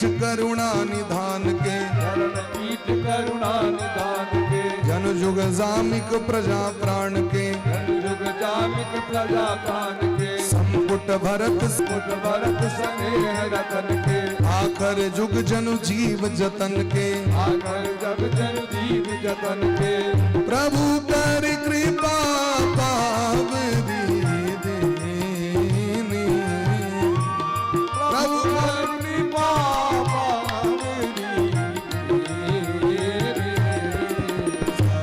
करुणा निधान के, चरण पीठ करुणा निधान के, जन जुग जामिक प्रजा प्राण के, जन जुग जामिक प्रजा प्राण के, संपुट भरत मुठ भरत स्नेह रतन के, आखर जुग जनु जीव जतन के, आखर जग जन जीव जतन के, प्रभु कर कृपा पावरी दीनी, प्रभु कर कृपा पावरी दीनी।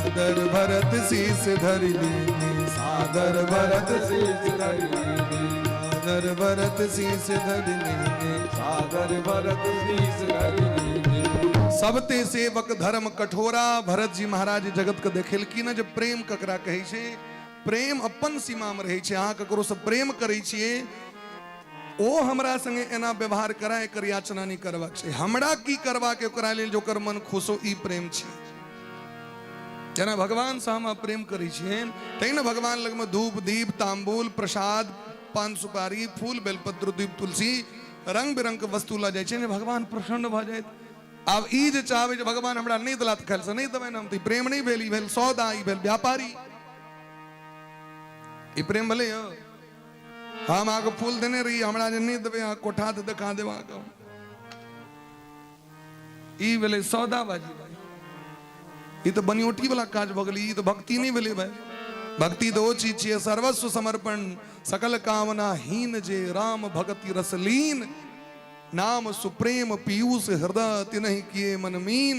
सादर भरत शीस धरि लीनी, सादर भरत शीस धरि लीनी, सादर भरत शीस धरि लीनी, सादर भरत शीस धरि लीनी। सबते सेवक धर्म कठोरा। भरत जी महाराज जगत के देखेलखिन जे प्रेम ककरा कहै छै। प्रेम अपन सीमा में रहै छै। अहाँ ककरो से प्रेम करै छियै, ओ हमरा संगे एना व्यवहार करा, एकर याचना नहि करबाक छै। हमरा की करबाक ओकरा लेल जे ओकर मन खुश हो, ई प्रेम छै। जेना भगवान से हम प्रेम करै छियनि, तै ने भगवान लगमे धूप दीप तांबूल प्रसाद पान सुपारी फूल बेलपत्र दीप तुलसी रंग बिरंग के वस्तु लऽ जाइ छै ने, भगवान प्रसन्न भऽ जाइत। आब ई जे चाहबै जे भगवान हमरा नहि देला तऽ काल्हि से नहि देबनि हम, तऽ ई प्रेम नहि भेल, ई भेल सौदा, ई भेल व्यापारी, ई प्रेम भेलै यौ। हम अहाँके फूल देने रही, हमरा जे नहि देबै अहाँ कोठा तऽ देखा देब अहाँके, ई भेलै सौदाबाजी भाई। ई तऽ बनियोटी वाला काज भऽ गेलै, ई तऽ भक्ति नहि भेलै भाई। भक्ति तऽ ओ चीज छियै सर्वस्व समर्पण, सकल कामना हीन जे राम भक्ति रसलीन, नाम सुप्रेम पीयूष हृदय तिनहि किए मन मीन।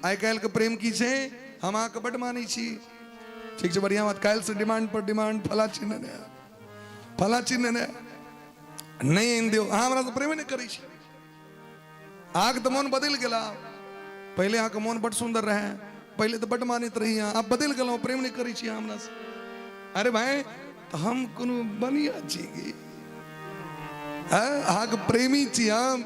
आइ काल्हि के प्रेम की छै, हम अहाँके बड्ड मानै छी, ठीक छै बढ़िया बात, काल्हि से डिमांड पर डिमांड, फला चिन्ह ने फला चिन्ह ने नहि आनि दियौ, अहाँ हमरा से प्रेमे नहि करै छी। अहाँके तऽ मोन बदलि गेला, पहिले अहाँके मोन बड्ड सुन्दर रहै, पहिले तऽ बड्ड मानैत रही अहाँ, आब बदलि गेलहुँ, प्रेम नहि करै छी अहाँ हमरा से। अरे भाई, तऽ हम कोनो बनिया छी की? अहाँके प्रेमी छी हम।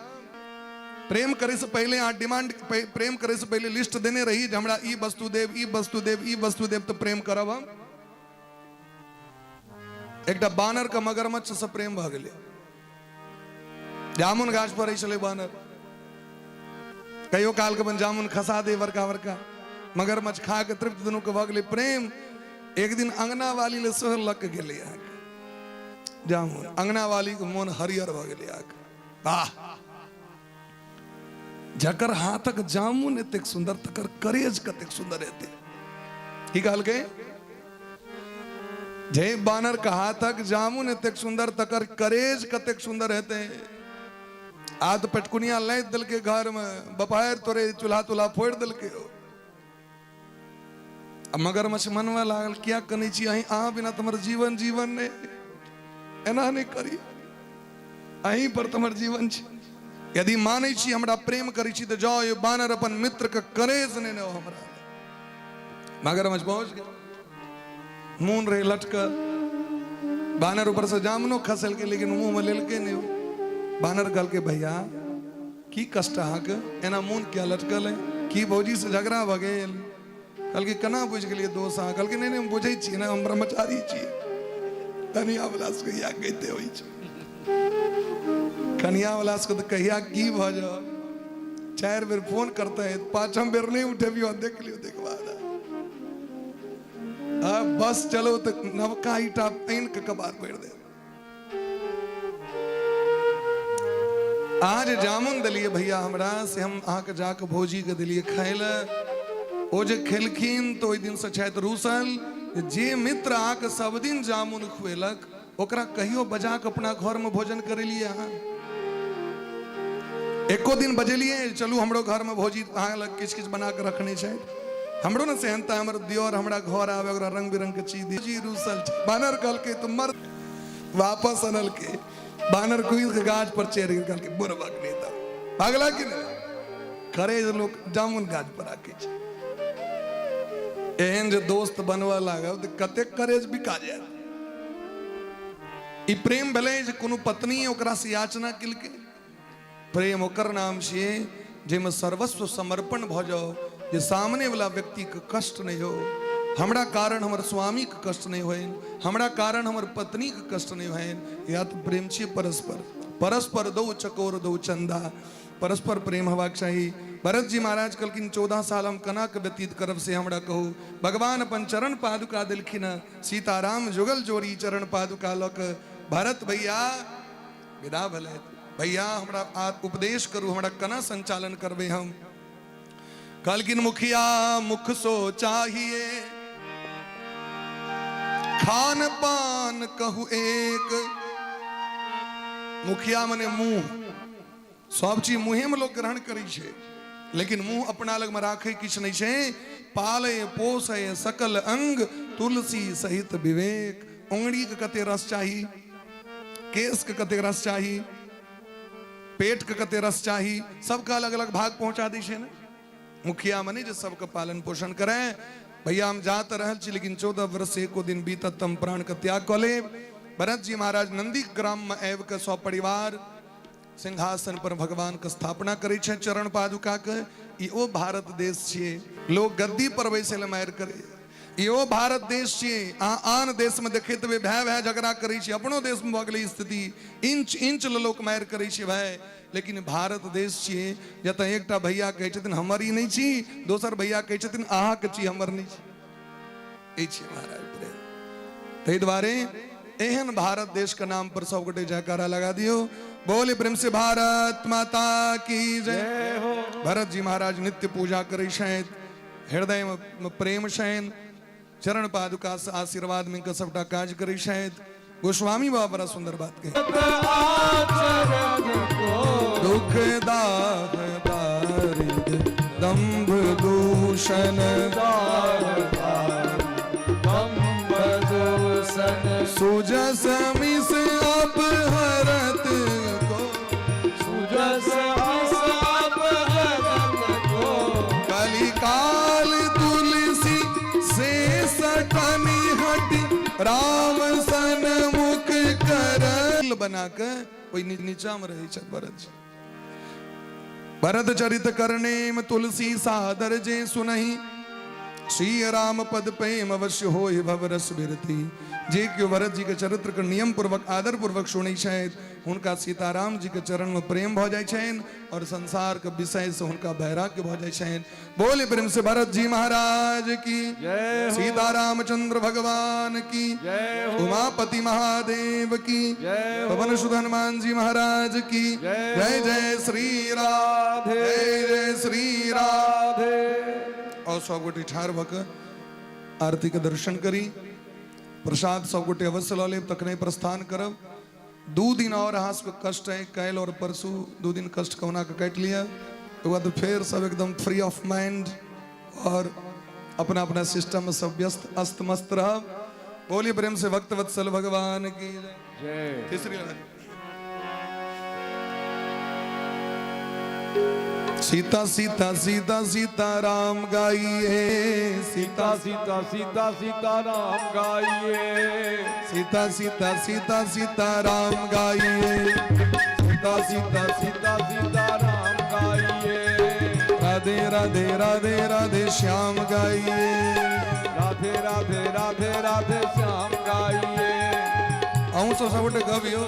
प्रेम करे से पहले अहाँ डिमांड, प्रेम करे से पहले लिस्ट देने रही जे हमरा ई वस्तु देब, ई वस्तु देब, ई वस्तु देब, तऽ प्रेम करब हम। एकटा बानर के मगरमच्छ से प्रेम भऽ गेलै। जामुन गाछ पर छलै बानर, कहियो काल के अपन जामुन खसा दे बड़का बड़का, मगरमच्छ खा के तृप्त, दुनू के भऽ गेलै प्रेम। एक दिन अंगना वाली ले सेहो लऽ के गेलै अहाँके जामुन, अंगना वाली के मोन हरियर भऽ गेलै अहाँके, वाह, जकर हाथक जामुन एतेक सुन्दर तकर करेज कतेक सुन्दर हेतै। की कहलकै? जे बानर के हाथक जामुन एतेक सुन्दर तकर करेज कतेक सुन्दर हेतै। आ तऽ पेटकुनिया लादि देलकै घर में, बपायर तोरे चूल्हा तुल्हा फोड़ि देलकै। आ मगरमच्छ मनबऽ लागल, किया कनै छी अहीं, अहाँ बिना तऽ हमर जीवन जीवन नहि, एना नहि करी, अहीं पर तऽ हमर जीवन छै, यदि मानै छी हमरा प्रेम करै छी तऽ जाओ यो बानर अपन मित्र के करेज नेने आउ हमरा। मगरमच्छ पहुँच गेल, मोन रहे लटकल, बानर ऊपर से जामुनो खसेलकै लेकिन मुंह में लेलकै नहि। बानर कहलकै भैया की कष्ट अहाँके, एना मोन किया लटकल है, की भौजी से झगड़ा भऽ गेल? कहलकै केना बुझि गेलियै दोस्त अहाँ? कहलकै नहि नहि हम बुझै छी ने, हम ब्रह्मचारी छी, कनिया वाला सबके इएह कहिते होइ छै, कनिया वाला सबके तऽ कहिया की भऽ जाओ, 4 बेर फोन करते हैं, 5म बेर नहि उठेबियो, देख लियो ताहिके बाद। बस चलो तऽ नवका ईटा आनि कऽ कबार भरि दे। अहाँ जे जामुन देलियै भैया हमरा, से हम अहाँके जाके भौजीके देलियै खाय लए, ओ जे खेलखिन तऽ ओहि दिनसँ छथि रूसल। जे मित्र अहाँके सब दिन जामुन खुएलक ओकरा कहियो बजा कऽ अपना घरमे भोजन करेलियै अहाँ? एको दिन बजेलियै चलू हमरो घरमे भौजी अहाँ लग किछु किछु बना कऽ रखने छथि, हमरो ने सेहनता हमर दियोर हमरा घर आवे, ओकरा रंग बिरंग के चीज दी। जी रूसल छै। बानर कहलकै तऽ मर, वापस अनलकै, बानर कुइल के गाछ पर चढ़ि गेल, कहलकै बुढ़बक नहि तऽ भागला कि नहि, करे जे लोक जामुन गाछ पर राखै छै। एहन जे दोस्त बनबऽ लागब तऽ कतेक करेज बिका जायत। ई प्रेम भेलै जे कोनो पत्नी ओकरा से याचना केलकै? प्रेम ओकर नाम छियै जाहिमे सर्वस्व समर्पण भऽ जाओ, जे सामने वाला व्यक्तिके कष्ट नहि हो, हमरा कारण हमर स्वामीके कष्ट नहि होइन, हमरा कारण हमर पत्नीके कष्ट नहि होइन। या तऽ प्रेम छियै परस्पर, परस्पर दौ चकोर दौ चंदा, परस्पर प्रेम हेबाक चाही। भरत जी महाराज कहलखिन 14 साल हम केना के व्यतीत करब से हमरा कहू। भगवान अपन चरण पादुका देलखिन हँ, सीताराम जुगल जोड़ी चरण पादुका लऽ कऽ भरत भैया विदा भेलथि। भैया हमरा उपदेश करू, हमरा केना संचालन करबै हम। कहलखिन मुखिया मुख सो चाहिए, खान पान कहू एक। मुखिया मने मुंह, सब चीज मुँहे में लोग ग्रहण करै छै, लेकिन मुंह अपना लग में राखै किछु नहि छै। पाले पोसै सकल अंग तुलसी सहित विवेक। उंगली के कते रस चाही, केश के कते रस चाही, पेट के कते रस चाही, सबके अलग अलग भाग पहुंचा दै छै ने। मुखिया मने जे सबके पालन पोषण करे। भैया हम जा तऽ रहल छी, लेकिन 14 वर्ष एको दिन बीतत तऽ हम प्राण के त्याग कऽ लेब। भरत जी महाराज नंदी ग्राम में आबि कऽ सब परिवार सिंहासन पर भगवान के स्थापना करै छै चरण पादुका के। ई ओ भारत देश छियै, लोग गद्दी पर बैसै लए मारि करै। ई ओ भारत देश छियै, अहाँ आन देश में देखैत हेबै भाय भाय झगड़ा करै छै, अपनो देश में भऽ गेलै स्थिति, इंच इंच लए लोक मारि करै छै भाय। लेकिन भारत देश छियै जतऽ एकटा भैया कहै छथिन हमर ई नहि छी, दोसर भैया कहै छथिन अहाँके छी हमर नहि छी। ई छियै महाराज प्रेम। ताहि दुआरे एहन भारत देश के नाम पर सब गोटे जयकारा लगा दियो, बोले प्रेम से भारत माता की जय हो। भरत जी महाराज नित्य पूजा करै छथि, हृदय में प्रेम छनि, चरण पादुका से आशीर्वाद मिलकर सबटा काज करै छथि। गोस्वामी बाबा बड़ा सुंदर बात कहे, दुख दाह दारिद दंभ दूषण सुजस मिस अपहरत को, सुजस मिस अपहरत को, कलिकाल तुलसी से सटनी हटि राम सन्मुख कर बना के ओहि नीचा में रहै छथि भरत जी। भरत चरित करने में तुलसी सादर जे सुनहि, श्री राम पद प्रेम अवश्य होय भव रस बिरती। जे केओ भरत जी के चरित्र के नियम पूर्वक आदर पूर्वक सुनै छथि, हुनका सीताराम जी के चरण में प्रेम भऽ जाइ छनि और संसार के विषय से हुनका वैराग्य भऽ जाइ छनि। बोले प्रेम से भरत जी महाराज की जय, सीतारामचंद्र भगवान की जय, उमापति महादेव की जय, पवन सुत हनुमान जी महाराज की जय। जय श्री राधे, जय जय श्री राधे। और सब गोटे ठाढ़ भऽ कऽ आरती के दर्शन करी, प्रसाद सब गोटे अवश्य लऽ लेब, तखने प्रस्थान करब। 2 दिन और अहाँ सबके कष्ट है, काल्हि और परसू 2 दिन कष्ट कहुना के काटि लिअ, ओकर बाद फेर सब एकदम फ्री ऑफ माइंड और अपना अपना सिस्टम में सब व्यस्त अस्त मस्त रहब। बोलिए प्रेम से भक्त वत्सल भगवान की जय। तीसरी लगा। सीता सीता सीता सीता राम गाइए, सीता सीता सीता सीता राम गाइए, सीता सीता सीता सीता राम गाइए, सीता सीता सीता सीता राम गाइए, राधे राधे राधे राधे श्याम गाइए, राधे राधे राधे राधे श्याम गाइए। अहूँ सब सबगोटे गबियो।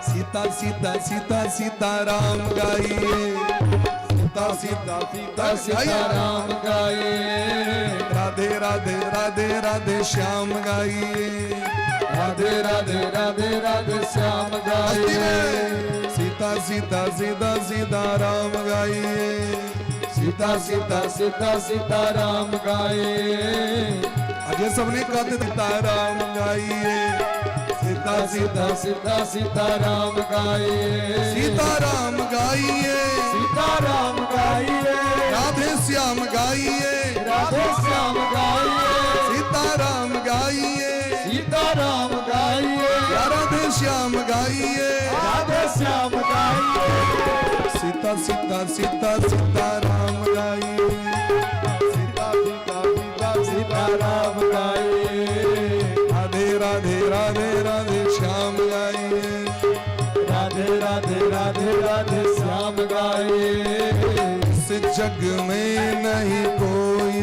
सीता सीता सीता सीता राम गाइए, सीता सीता सीता सीता राम गाइए, राधे राधे राधे राधे श्याम गाइए, राधे राधे राधे राधे श्याम गाइए, सीता सीता सीता सीता राम गाइए, सीता सीता सीता सीता राम गाइए। अजय सब नहीं कहते सीता राम गाइए, सीता सीता सीता सीता राम गाइए, सीता राम गाइए, सीता राम गाइए, राधे श्याम गाइए, राधे श्याम गाइए, सीता राम गाइए, सीता राम गाइए, राधे श्याम गाइए, राधे श्याम गाइए, सीता सीता सीता सीता राम गाइए, सीता सीता सीता सीता राम गाइए, राधे राधे राधे राधे श्याम गाइए, राधे राधे राधे राधे श्याम गाइए। इस जग में नहीं कोई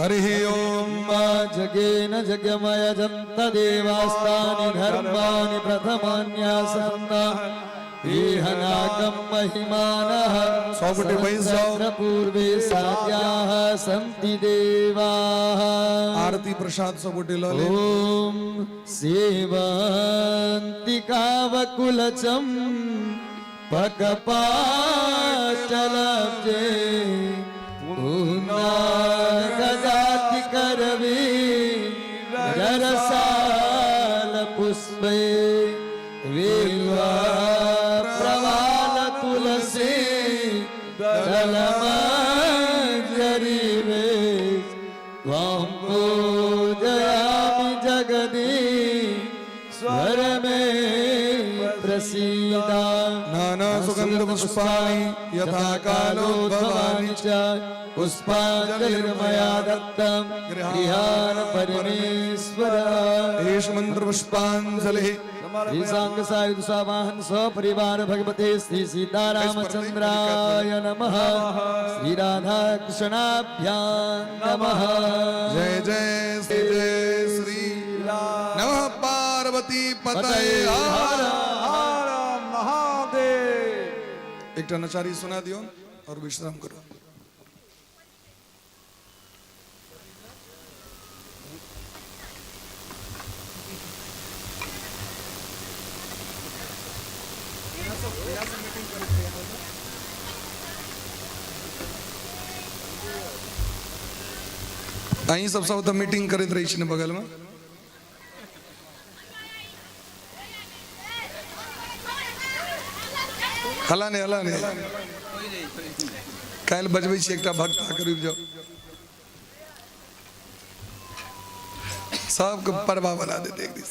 हरि ओम। जगेन जगमयजन्त देवास्तानि धर्माणि प्रथमान्यासन्ना एहनाकं महिमानः। सौ गोटे बैस जाउ। तत्र पूर्वे साध्याः सन्ति देवाः। आरती प्रसाद सब गोटे लऽ लेब। ॐ सेवन्तिकावकुलचं पकपाचलब्जे पूर्णागजातिकरवे रसालपुष्पे वेल्वा प्रवालतुलसी दलमञ्जरीवे त्वां पूजयामि जगदी स्वर मे प्रसीदा। नाना सुगंध पुष्पाणि यथा कालोद्भवानि च पुष्पाञ्जलिर्मया दत्तं गृहाण परमेश्वर। एष मंत्र पुष्पांजलि। श्री सांग सायुध सावाहन सपरिवार भगवते श्री सीतारामचंद्राय नमः। श्री राधा कृष्णाभ्यां नमः। जय जय श्री जय श्री नमः पार्वती पतये हर हर महादेव। एकटा नचारी सुना दियौ और विश्राम करू। अहीं सब सब तऽ मीटिंग करैत रहै छी ने बगलमे। हला नहि, हला नहि। काल्हि बजबै छी एकटा भक्त आके रुकि जाउ, सबके परवा बना देते एक दिस।